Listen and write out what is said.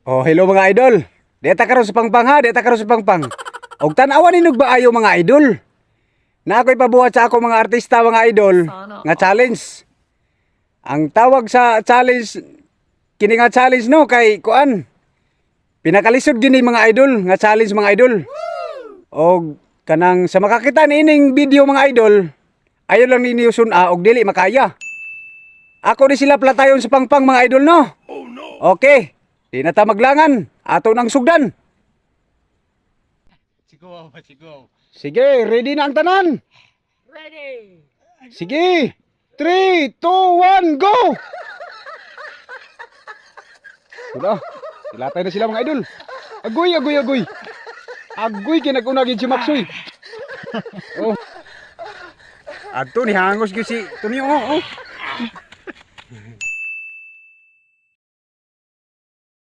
Oh, hello mga idol. Dita karon sa pangpang ha, dita karon sa pangpang. Og tan-awa ni baayo mga idol. Na ako'y pabuhat sa ako mga artista, mga idol, nga challenge. Ang tawag sa challenge kini nga challenge, no, kay kuan. Pinakalisod gini, mga idol, nga challenge, mga idol. Og kanang sa makakita niining video, mga idol, ayo lang ninyo sun-a og dili makaya. Ako ni sila platayon sa pangpang, mga idol, no. Okay. Di na ta maglangan. Ato nang sugdan. Sigaw ba, sigaw. Sige, ready na ang tanan. Ready! Sige. 3, 2, 1, go! Sila. Silatay na sila, mga idol. Agoy, agoy, agoy. Agoy, kinaguna gid si Maxoy. Oh. Adto ni hangos gyud si Tonyo, oh. Oh.